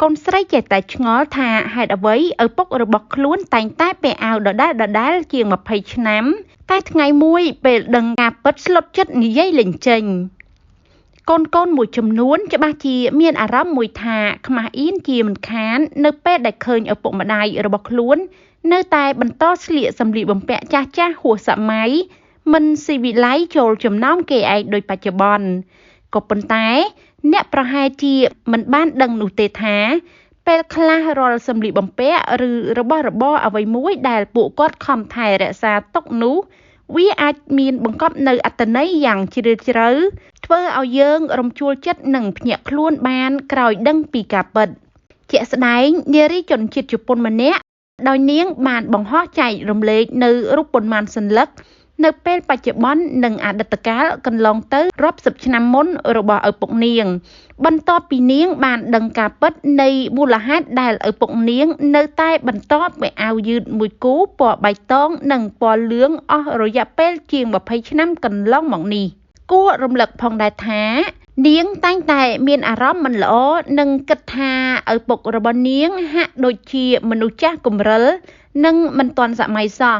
កូនស្រីចេះតែឆ្ងល់ថាហេតុអ្វីឪពុករបស់ខ្លួនតែងតែពាក់អាវដដែលៗជាង20ឆ្នាំតែថ្ងៃមួយពេលដឹងការពិតស្លុតចិត្តនិយាយលេងចេញកូនៗមួយចំនួនច្បាស់ជាមានអារម្មណ៍មួយថាខ្មាស់អៀនជាមិនខាននៅពេលដែលឃើញឪពុកម្ដាយរបស់ខ្លួននៅតែបន្តស្លៀកសម្លៀកបំពាក់ចាស់ៗហួសសម័យមិនស៊ីវិល័យចូលចំណោមគេឯងដូចបច្ចុប្បន្នក៏ប៉ុន្តែអ្នកប្រហែលជាមិនបានដឹងនោះទេថាពេលខ្លះរាល់សម្លៀកបំពាក់ឬរបស់របរអ្វីមួយដែលពួកគាត់ខំថែរក្សាទុកនោះវាអាចមានបង្កប់នៅអត្ថន័យយ៉ាងជ្រាលជ្រៅធ្វើឲ្យយើងរំជួលចិត្តនិងភ្ញាក់ខ្លួនបានក្រោយដឹងពីការពិតជាក់ស្ដែងនារីជនជាតិជប៉ុនម្នាក់ដោយនាងបានបង្ហោះចែករំលែកនៅរូបប៉ុន្មានសន្លឹកនៅពេលបច្ចុប្បន្ននិងអតីតកាលកន្លងទៅរាប់សិបឆ្នាំមុនរបស់ឪពុកនាងបន្ទាប់ពីនាងបានដឹងការពិតនៃមូលហេតុដែលឪពុកនាងនៅតែបន្តពាក់អាវយឺតមួយគូពណ៌បៃតងនិងពណ៌លឿងអស់រយៈពេលជាង20ឆ្នាំកន្លងមកនេះគួររំលឹកផងដែរថានាងតែងតែមានអារម្មណ៍មិនល្អនិងគិតថាឪពុករបស់នាងហាក់ដូចជាមនុស្សចាស់គំរិលនិងមិនទាន់សម័យសោះ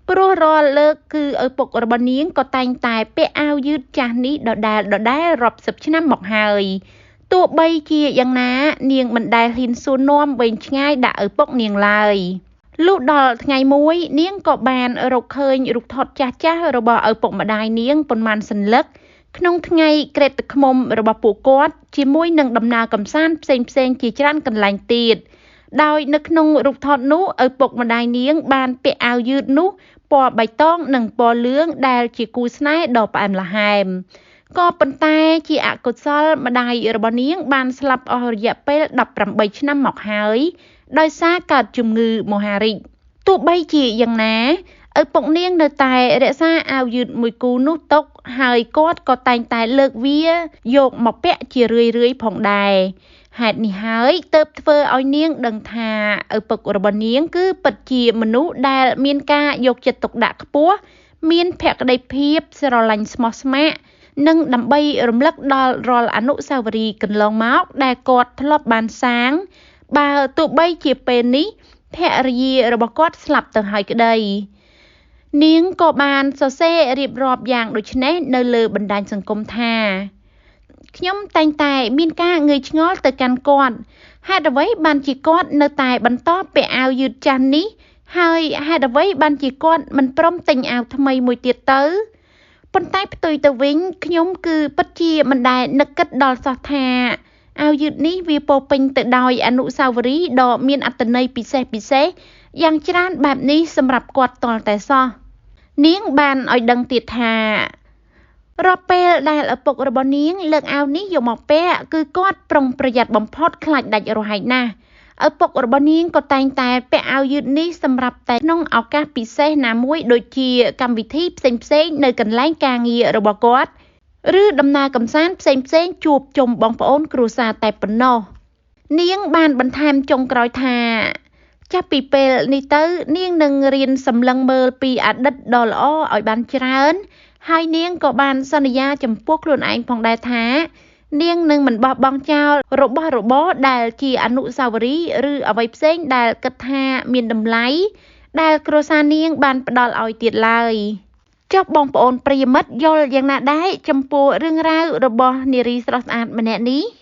ព្រោះរាល់លើកគឺឪពុករបស់នាងក៏តែងតែពាក់អាវយឺតចាស់នេះដដែលៗរាប់សិបឆ្នាំមកហើយទោះបីជាយ៉ាងណានាងមិនដែលហ៊ានសួរនាំវែងឆ្ងាយដាក់ឪពុកនាងឡើយលុះដល់ថ្ងៃមួយនាងក៏បានរកឃើញរូបថតចាស់ៗរបស់ឪពុកម្ដាយនាងប៉ុន្មានសន្លឹកក្នុងថ្ងៃក្រេតឃ្មុំរបស់ពួកគាត់ជាមួយនឹងដំណើរកម្សាន្តផ្សេងៗជាច្រើនកន្លែងទៀតដោយនៅក្នុងរូបថតនោះឪពុកម្ដាយនាងបានពាក់អាវយឺតនោះពណ៌បៃតងនិងពណ៌លឿងដែលជាគូស្នេហ៍ដ៏ផ្អែមល្ហែមក៏ប៉ុន្តែជាអកុសលម្ដាយរបស់នាងបានស្លាប់អស់រយៈពេល18ឆ្នាំមកហើយដោយសារកើតជំងឺមហារីកទោះបីជាយ៉ាងណាឪពុកនាងនៅតែរក្សាអាវយឺតមួយគូនោះទុកហើយគាត់ក៏តែងតែលើកវាយកមកពាក់ជារឿយៗផងដែរហេតុនេះហើយទើបធ្វើឲ្យនាងដឹងថាឪពុករបស់នាងគឺពិតជាមនុស្សដែលមានការយកចិត្តទុកដាក់ខ្ពស់មានភក្តីភាពស្រឡាញ់ស្មោះស្ម័គ្រនិងដើម្បីរំលឹកដល់រាល់អនុស្សាវរីយ៍កន្លងមកដែលគាត់ធ្លាប់បានសាងបើទោះបីជាពេលនេះភរិយារបស់គាត់ស្លាប់ទៅហើយក្តីនាងក៏បានសរសេររៀបរាប់យ៉ាងដូចនេះនៅលើបណ្ដាញសង្គមថាខ្ញុំតែងតែមានការងឿយឆ្ងល់ទៅកាន់គាត់ហេតុអ្វីបានជាគាត់នៅតែបន្តពាក់អាវយឺតចាស់នេះហើយហេតុអ្វីបានជាគាត់មិនព្រមទិញអាវថ្មីមួយទៀតទៅប៉ុន្តែផ្ទុយទៅវិញខ្ញុំគឺពិតជាមិនដែលនឹកគិតដល់សោះថាអាវយឺតនេះវាពោពេញទៅដោយអនុស្សាវរីយ៍ដ៏មានអត្ថន័យពិសេសៗយ៉ាងច្រើនបែបនេះសម្រាប់គាត់ទាល់តែសោះនាងបានឲ្យដឹងទៀតថារាល់ពេលដែលឪពុករបស់នាងលើកអាវនេះយកមកពាក់គឺគាត់ប្រុងប្រយ័ត្នបំផុតខ្លាចដាច់រហែកណាស់ឪពុករបស់នាងក៏តែងតែពាក់អាវយឺតនេះសម្រាប់តែក្នុងឱកាសពិសេសណាមួយដូចជាកម្មវិធីផ្សេងៗនៅកន្លែងការងាររបស់គាត់ឬដំណើរកម្សាន្តផ្សេងៗជួបជុំបងប្អូនគ្រួសារតែប៉ុណ្ណោះនាងបានបន្ថែមចុងក្រោយថាចាប់ពីពេលនេះទៅនាងនឹងរៀនសម្លឹងមើលពីអតីតដ៏ល្អឲ្យបានច្រើនហើយនាងក៏បានសន្យាចំពោះខ្លួនឯងផងដែរថានាងនឹងមិនបោះបង់ចោលរបស់របរដែលជាអនុស្សាវរីយ៍ឬអ្វីផ្សេងដែលគិតថាមានតម្លៃដែលគ្រួសារនាងបានផ្ដល់ឲ្យទៀតឡើយចុះបងប្អូនប្រិយមិត្តយល់យ៉ាងណាដែរចំពោះរឿងរ៉ាវរបស់នារីស្រស់ស្អាតម្នាក់នេះ។